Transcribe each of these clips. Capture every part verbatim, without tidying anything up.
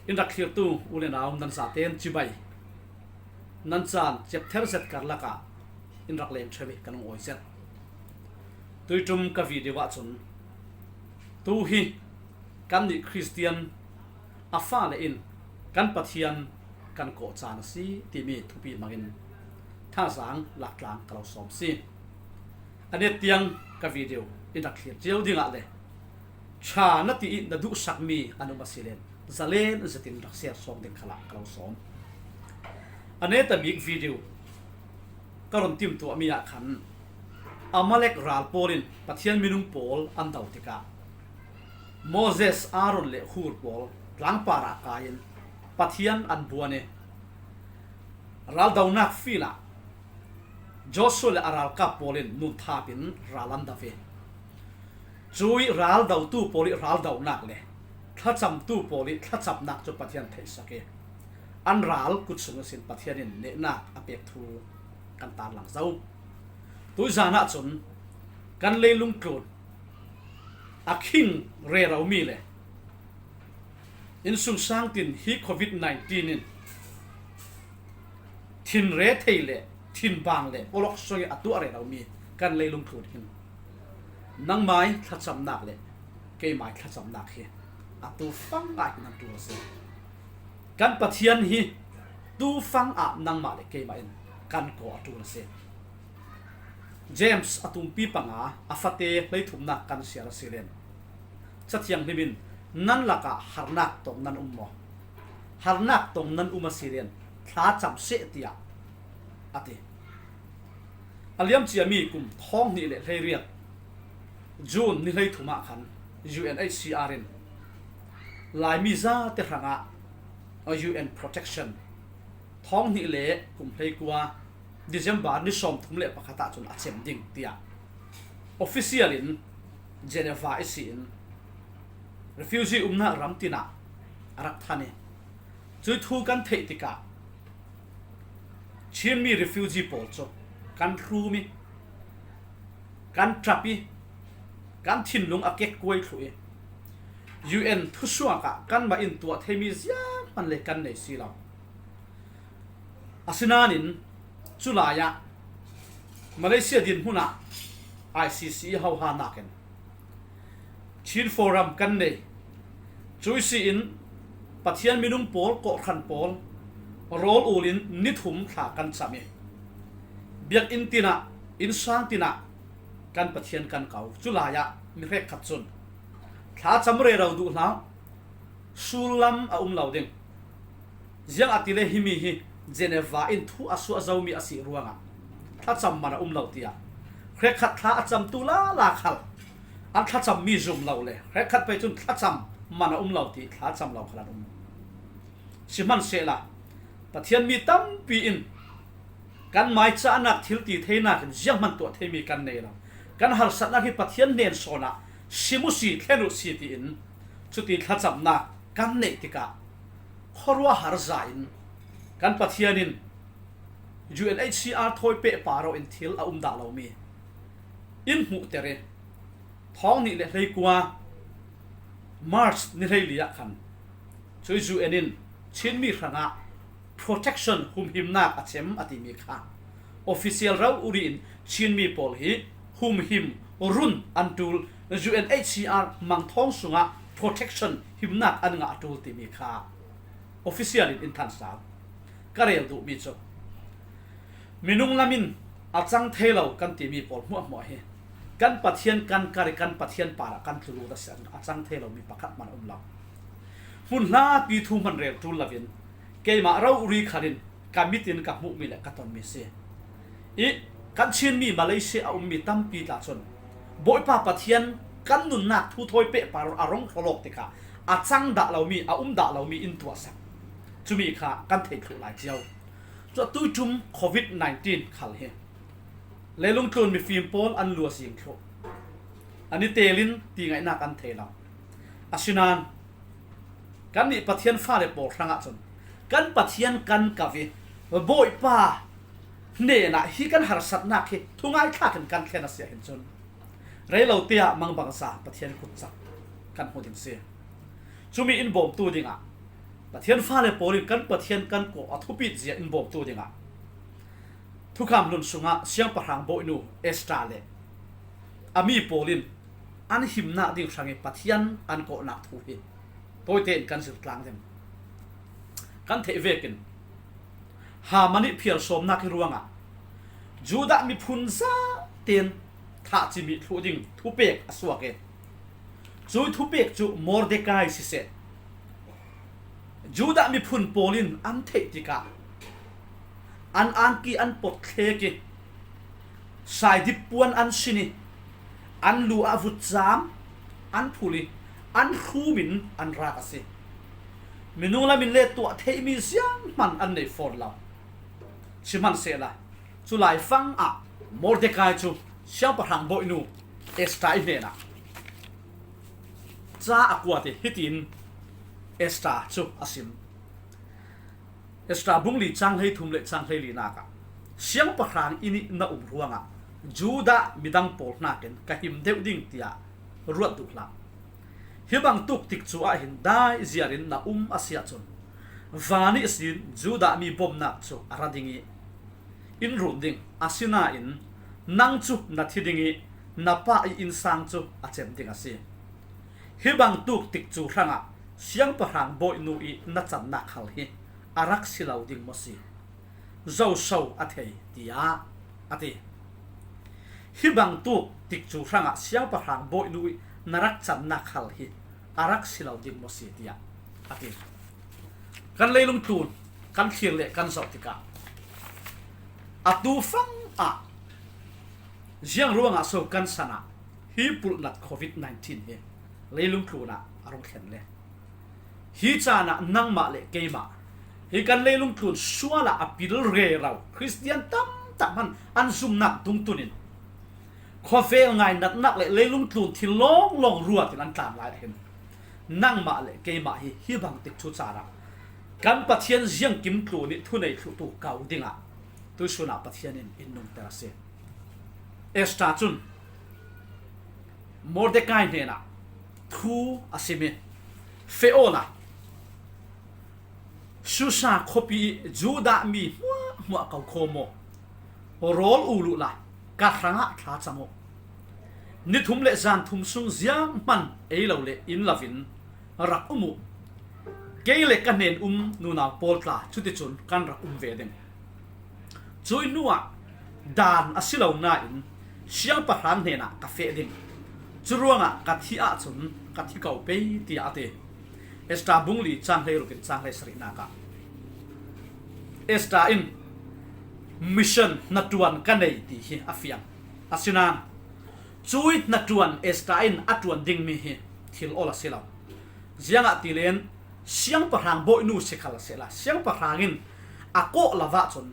In rak thlirtu u le nau nan zaten cibai. Nan caan ciapther zet karlakah in rak leng ṭheu i kan hung awi zet. Tuiṭum ka video ahcun tu hi kannih Khristian a fale in kan Pathian kan kawh caan a si timi thupi hmangin thazaang laktlang ka lo sawm si. A net tiang ka video in rak thlir cio dingah le ṭha na ti i na duhsakmi an um a si len zalen zetin rak share sawm ding khalah ka lo sawm. A netabik video ka run timtuahmi ah khan Amalek ral pawl in Pathian minung pawl an do tikah Moses, Aaron le Hur pawl tlangpar ah kai in Pathian an buan i raldonak field ah Joshua le a ralkap pawl in nun thap in ral an do i cuih raldotu pawl i raldonak le thlacamtu pawl i thlacamnak cu Pathian theihsak i an ral kut sung ihsin Pathian in nehnak a pek thu kan tarlang zo. Tuizan ahcun kan leilung tlun a khing reromi le innsungsang tin hi covid nineteen in thinre thei le thinbang le polok sung i a tuah reromi kan leilung tlun hin nangmai thlacamnak le keimai thlacamnak hi a tu fang ah hin an ṭul a si. Kan Pathian hi tu fang ah nangmah le keimah in kan kawh a ṭul a si. James a tumpi panga a fate hleithumnak kan siar a si len Cathiang hlim in nan lakah harnak tong nan um maw? Harnak tong nan um a si len thlacam seh tiah a ti. A liamciami kum thawng hnih le hleiriat June ni hleithum ah khan U N H C R in Laimi zate hrangah U N protection thawng hnih le kum hleikua December ni sawmthum le pakhat ah cun a cem ding tiah official in Geneva ihsi in refugee umnak ram tinah a rak than i cuih thu kan theih tikah Chinmi refugee pawl cu kan hrum i kan ṭap i kan thinlung a kekkuai thluh i U N thusuak ah kanmah in tuah theimi zianghman le kan nei si lo. Asinain cu lai ah Malaysia dinhmun ah I C C i hoha nakin Chin Forum kan nei. Cuih si in Pathian minung pawl, kawhhran pawl rawl ul in ni thum thla kan cam i biakinn tinah, innsang tinah kan Pathian kan ko. Cu lai ah mi hrekkhat cun thlacam rero duh hlah, sullam a um lo ding. Ziangahtile himi hi Geneva in thu a suah zomi a si ruangah thlacam man a um lo tiah hrekkhat thla a camtu lala khal an thlacammi zum lo le hrekkhat pei cun thlacam man a um lo ti thlacam lo khal an um. Sihmanhsehla Pathian mi tampi in kan mai cahnak thil ti theinak in zianghman tuah theimi kan nei lo. Kan harsatnak hi Pathian hnen sawn ah sim u si, thlen u si tiin cuti thlacamnak kan neih tikah khuaruahhar za in kan Pathian in U N H C R thawi pehpar in thil a um dah lomi in hmuhter i thawng hnih le hleikua March ni hleili ah khan cuih U N in Chinmi hrangah protection humhimnak a cem a timi kha official rori in Chinmi pawl hi humhim run an ṭul, U N H C R mangthawng sungah protection himnak an ngah a ṭul timi kha official in in thansal. Ka rel duhmi cu minung lam in a cang thei lo kan timi pawl hmuahhmuah hi kan Pathian kan kar i kan Pathian parah kan tlu lut a si ahcun a cang thei lomi pakhat hmanh a um lo. Hmun hlapi thu hman rel ṭul loin keimah rori khal in ka mit in ka hmuhmi le ka tonmi a si. I kan Chinmi Malaysia a ummi tampi tla cun Bawipa Pathian kan nunnak thu thawi pehpar a rung hrawlawk tikah a cang dah lomi, a um dah lomi in tuahsak. Cumi kha kan thei thluh lai cio. Cu atu ṭum covid nineteen khal hi leilung tlun mifim pawl an luazing thluh. An i tel in ti ngaihnak an thei lo. Asinain kannih Pathian fale pawl hrangah cun kan Pathian kan kap i Bawipa hnenah hi kan harsatnak hi thungai thlak in kan thlen a si ahhin cun rei lo te ah mangbangza Pathian kutcak kan hmu ding si. Cumi in bawmtu dingah Pathian fale pawl in kan Pathian kan kawh a thupit zia in bawmtu dingah thukham hlun sungah siangpahrang bawihnu Esther le a mi pawl in an himnak ding hrangih Pathian an kawhnak thu hi tawite in kan zirtlang ding. Kan theih vekin Haman ih phial sawmnak ih ruangah Judah miphun zaten thah cimih thluh ding thupek a suak ih, cui thupek cu Mordekai siseh, Judah miphun pawl in an theih tikah an angki an pot thlek ih, saidip puan an sin ih, an lu ah vutcam an phulh ih, an hrum in an rak a si. Minung lam in le tuah theihmi zianghman an nei fawn lo. Sihmanhsehla cu laifang ah Mordekai cu siangpahrang bawihnu Esther ih hnenah ca a kuat ih hitin Esther cu a sim. Esther bung li cang hlei thum le cang hlei linak ah, siangpahrang inn ih na um ruangah Judah midang pawl hnakin ka him deuh ding, tiah ruat duh hlah. Hi bangtuk tikcu ah hin dai ziarin na um a si ahcun, van ihsin Judah mi bawmnak cu a ra ding ih, in run ding, asinain nang cu na thi ding ih, na pa ih innsang cu a cem ding a si. Hi bangtuk tikcu hrangah siangpahrang bawihnu ih na cannak hal hi a rak si lo ding maw si? Zoso a thei, tiah a ti. Hi bangtuk tikcu hrangah siangpahrang bawihnu ih na rak cannak hal hi a rak si lo ding maw si, tiah a ti. Kan leilung tlun kan thlir le kan zoh tikah atu fang ah ziang ruangah so kan san ah hi pulhnat covid nineteen hi leilung tlun ah a rung thlen le? Hi caan ah nangmah le keimah hi kan leilung tlun sual ah a pil rero Khristian tamtak hman an zumnak dungtun in khuavel ngainatnak le leilung tlun thil lawnglawng ruat in an tlan lai ah hin, nangmah le keimah hi hi bangtik cu caan ah kan Pathian ziangkim tlun ih thunei thluhtu ko dingah tuihsun ah Pathian in in nungter a si. Esther cun Mordekai hnenah thu a sim ih, feh awla Susa khuapi ih Judah mi hmuahhmuah ko khawm aw, rawl ul uhla ka hrangah thlacam uh. Ni thum le zan thum sung zianghman ei lo le in lo in rak um uh. Kei le ka hnen um nunau pawl tla cuticun kan rak um ve ding. Cui hnuah dan a si lo nain siangpahrang hnenah ka feh ding. Curuangah ka thih ahcun ka thi ko pei, tiah a ti. Esther bung li cang hleiruk in cang hleisarihnak ah Esther in mission hnaṭuan ka nei ti hi a fiang. Asinain cui hnaṭuan Esther in a ṭuan dingmi hi thil ol a si lo. Ziangahtile siangpahrang bawihnu si khal a sehla, siangpahrang in a kawh lo ahcun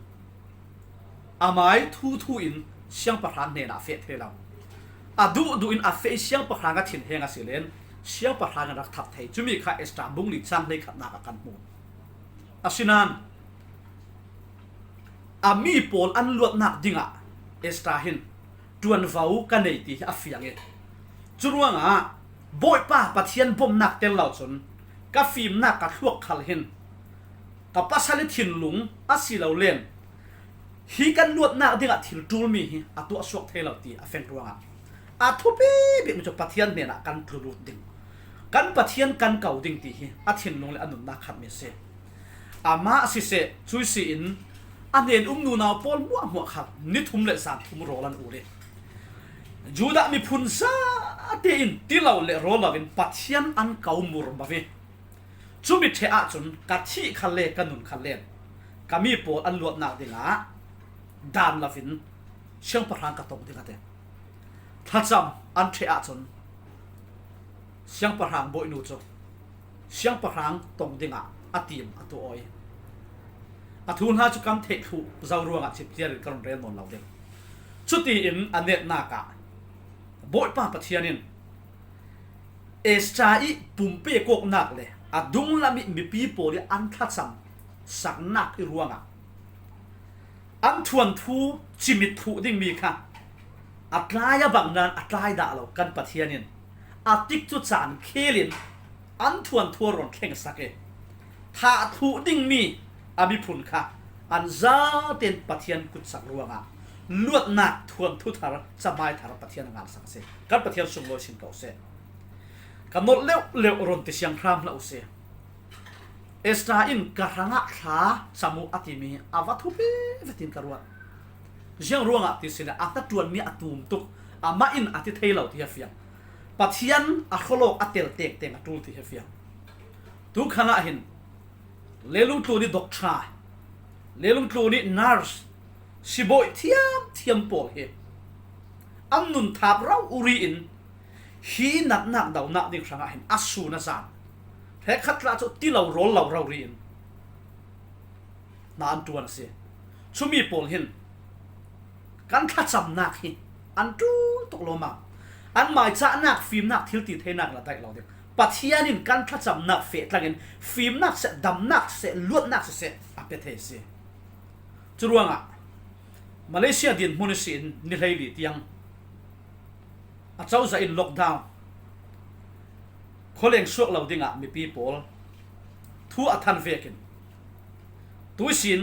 amai thuthu in siangpahrang hnenah a feh thei lo. A duhduh in a feh ih siangpahrang a thinheng a si len siangpahrang in rak that thei. Cumi kha Esther bung li cang hleikhatnak ah kan hmu. Asinain a mi pawl an luatnak dingah Esther hin ṭuanvo ka nei ti hi a fiang ih, curuangah Bawipa Pathian bawmnak tel lo cun ka fimnak ka thluak khal hin ka pasal ih thinlung a si lo len hi kan luatnak dingah thil ṭulmi hi a tuahsuak thei lo ti a feng ruangah a thupi bikmi cu Pathian hnenah kan tlulut ding, kan Pathian kan ko ding ti hi a thinlung le a nunnak khatmi a si. Amah siseh, cui si in a hnen um nunau pawl hmuahhmuah kha ni thum le zan thum rawl an ul ih, Judah miphun zate in ti lo le rawl lo in Pathian an ko murmur ih, cumi ṭheh ahcun ka thih khal le ka nun khal len ka mi pawl an luatnak dingah dan lo in siangpahrang ka tong ding a ti. Thlacam an ṭheh ahcun siangpahrang bawihnu cu siangpahrang tong dingah a tim a tuah aw ih, a thu hna cu kan theih thluh zo ruangah cipciar in ka run rel nawn lo ding. Cutiin a netnak ah Bawipa Pathian in Esther ih pumpe kawknak le a dunglam ih mipi pawl ih an thlacam saknak ih ruangah an thuanthu cimit thluh dingmi kha a tlai a bang nain a tlai dah lo kan Pathian in a tikcu caan khel in an thuanthu a rawn thlengsak ih, thah thluh ding mi a miphun kha an zaten Pathian kutsak ruangah luatnak thuanthu thar, camaithar Pathian a ngansak a si. Kan Pathian sunglawi sin ko seh. Ka nolh leuhleuh run ti sianghram hlah u sih. Esther in ka hrangah thla cam uh a timi a va thupi vetin ka ruat. Ziang ruangah ti sile a hnaṭuanmi a tum tuk, amah in a ti thei lo ti hi a fiang. Pathian a hrawlawk a tel tengteng a ṭul ti hi a fiang. Tu khanah hin leilung tlun i doctor, leilung tlun i nurse, sibawi thiamthiam pawl hi an nun thap rau uri in hi natnak donak ding hrangah hin a sun a zan hrekkhat tla cu ti lo rawl lo rau ri in na an ṭuan a si. Chumi pawl hin kan thlacamnak hi an ṭul tuk lawmam. An maicahnak, fimnak, thil ti theinak la daih lo ding. Pathian in kan thlacamnak feh tlangin fimnak seh, damnak seh, luatnak seh a pe thei a si. Curuangah Malaysia dinhmun ihsin ni hleili tiang a cozah in lockdown, khualeng suak lo dingah mipi pawl thu a than vekin tu ihsin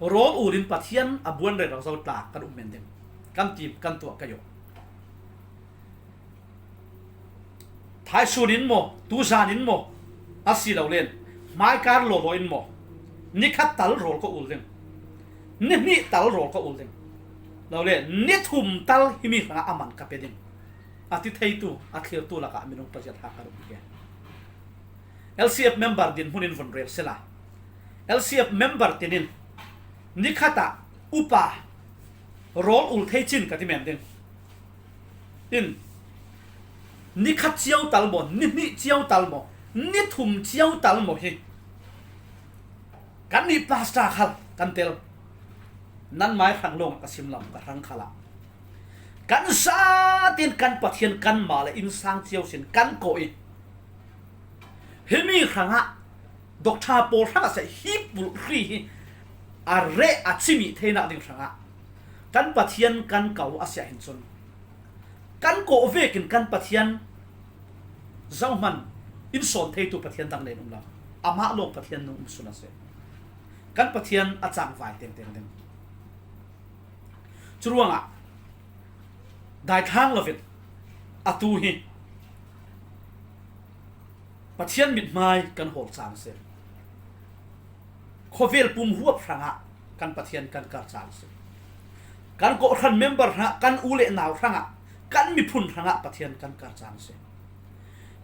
rawl ulin Pathian a buan rero zo tla kan um men ding, kan tim kan tuah ka yoh. Thaisun in maw, tuzan in maw, a si lo len hmaikar lawlaw in maw, ni khat tal rawl ka ul ding, ni hnih tal rawl ka ul ding, lo le ni thum tal himi hrangah a man ka pe ding, a ti theitu, a thlirtu lakah minung paziat hak a rum hi. L C F member dinhmun in vun rel sela, L C F member tinin ni khatah upa rawl ul thei cin ka ti men ding. In ni khat cio tal maw, ni hnih cio tal maw, ni thum cio tal maw hi kan nih pastor khal kan tel. Nan mai hrang lawng ka sim lam ka hrang khalah kan zatin kan Pathian kanmah le innsang cio sin kan kawh i, himi hrangah doctor pawl hrangah seh hi pulhri hi a reh a cimih theinak ding hrangah kan Pathian kan kau a siah hin cun kan kawh vekin kan Pathian zohman in sawn theitu Pathian dang nei um lo. Amah lawng Pathian nung um sun a si. Kan Pathian a cangvai tengteng ding. Curuangah daithlang lovin atu hi Pathian mithmai kan hawl caan a si. Khawvel pum huap hrangah kan Pathian kan kar caan a si. Kan kawhhran member hrangah, kan u le nau hrangah, kan miphun hrangah Pathian kan kar caan a si.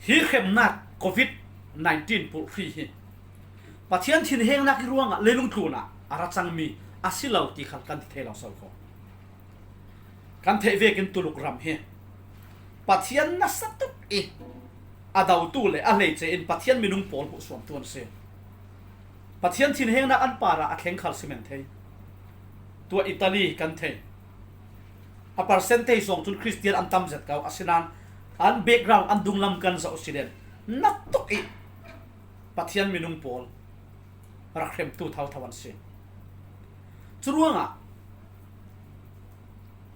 Hi hremnak covid nineteen pulhri hi Pathian thinhengnak i ruangah leilung tlunah a ra cangmi a si lo ti khal kan ti thei lo so kho. Kan theih vekin Tuluk ram hi Pathian nasa tuk i a dotu le a hleice in Pathian minung pawl hmuhsuamtu an si. Pathian thinhengnak an parah a thleng khal si men thei. Tua Italy kan thei. A percentage zong cun Christian an tam zet ko, asinain an background, an dunglam kan zoh si len na tuk i Pathian minung pawl rak hremtu thotho an si. Curuangah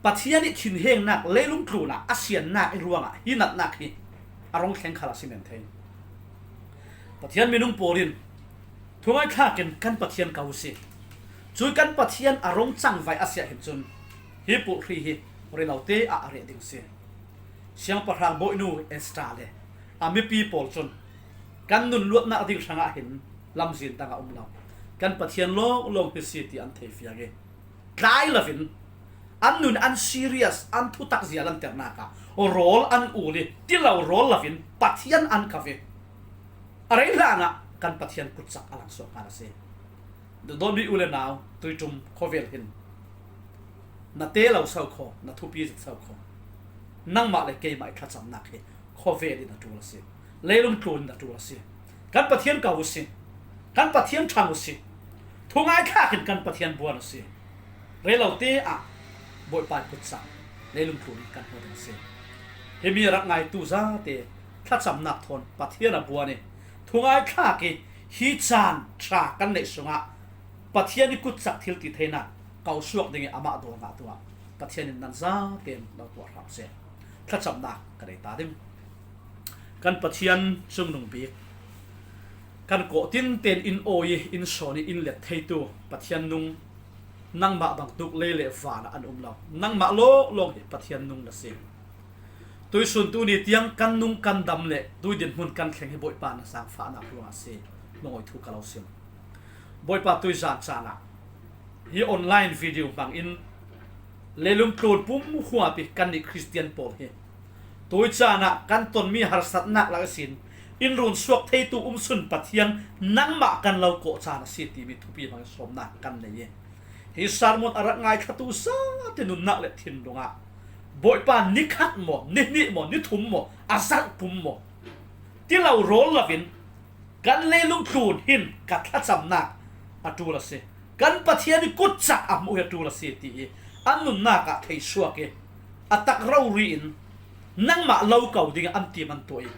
Pathian i thinhengnak leilung tlunah a siannak i ruangah hi natnak hi a rong thleng khal a si men thei. Pathian minung pawl in thungai thlakin kan Pathian ko si. Cui kan Pathian a rong cangvai a siah hin cun hi pulhri hi rei lote ah a reh ding si. Siangpahrang bawinu Esther le a mipi pawl cun kan nun luatnak ding hrangah hin lamzin tangah um lo. Kan Pathian lawnglawng hi si ti an thei fiang i tlai lovin an nun an serious, an thutak zia lanternak ah rawl an ul i ti lo rawl lovin Pathian an kau i a rei hlanah kan Pathian kutsak a langsuak ngan a si. Dawtmi u le nau, tuiṭum khawvel hin na te lo so kho, na thupi zet so kho. Nangmah le keimah i thlacamnak hi khawvel in a ṭul a si. Leilung tlun in a ṭul a si. Kan Pathian ko u si. Kan Pathian ṭhang u si. Thungai thlak in kan Pathian buan u si. Rei lote ah Bawipa i kutsak leilung tlun in kan hmuh ding a si. Himi a rak ngaitu zate thlacamnak thawn Pathian a buan i thungai thlak i hi caan ṭha kan neih sungah Pathian i kutsak thil ti theinak ko suak ding i amah daw ngah tu ah Pathian in nan zaten lo tuah hram seh. Thlacamnak ka nei ta ding. Kan Pathian cungnung bik, Kan kawh tinten in awi, in sawn i, in let theitu Pathian nung nangmah bangtuk lei le vanah an um lo. Nangmah lawng lawng hi Pathian nung na si. Tuisun tuni tiang kan nung kan dam le tui dinhmun kan thleng hi Bawipa na zangfahnak ruangah si. Lungawi thu ka lo sim. Bawipa, tuizan canah hi online video hmangin leilung tlun pum huapi kannih Khristian pawl hi tuicanah kan tonmi harsatnak lak ihsin in runsuak theitu umsun Pathian nangmah kan lo kawh can a si timi thupi hmangin sawmnak kan nei hi. Hi sermon a rak ngaithlatu zate nunnak le thinlungah Bawipa ni khat maw, ni hnih maw, ni thum maw, a zarh pum maw, ti lo rawl loin kan leilung tlun hin ka thlacamnak a ṭul a si. Kan Pathian i kutcah a hmuh hi a ṭul a si ti i an nunnak ah theisuak i a tak rori in nangmah lo ko dingah an tim an tuah i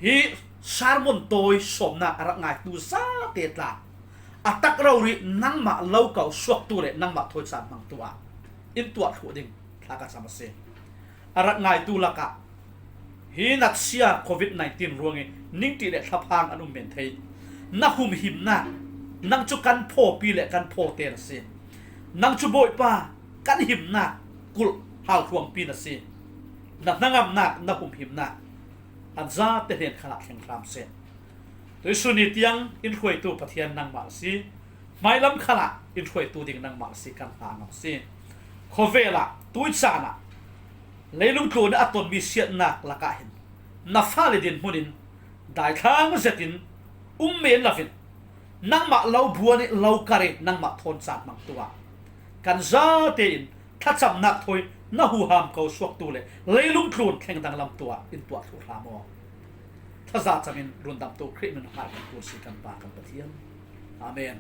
hi sermon tawi sawmnak a rak ngaitu zate tla a tak rori nangmah lo ko suaktu le nangmah thawi can hmangtu ah in tuah thluh ding thla ka cam a si. A rak ngaitu lakah hi natsia covid nineteen ruangin ningṭih le thlaphang an um men thei. Na humhimnak nang cu kan phawpi le kan phawte na si. Nang cu Bawipa kan himnak kulh hauhluangpi na si. Na hnangamnak, na humhimnak an zate hnen khalah thleng hram seh. Tuisun ni tiang in hruaitu Pathian nangmah a si. Hmailam khalah in hruaitu ding nangmah a si, kan hna ngam a si. Khawvelah tuicanah leilung tlun a tonmi siatnak lakah hin na fale dinhmun in daithlang zetin um men loin nangmah lo buan i lo kar i nangmah thawn caan hmangtu ah kan zate in thlacamnak thawi na huham ko suaktu le leilung tlun thleng danglamtu ah in tuah thluh hram aw. Thaza camin rundamtu Khrih min a kan tu si kan Pa kan Pathian. Amen.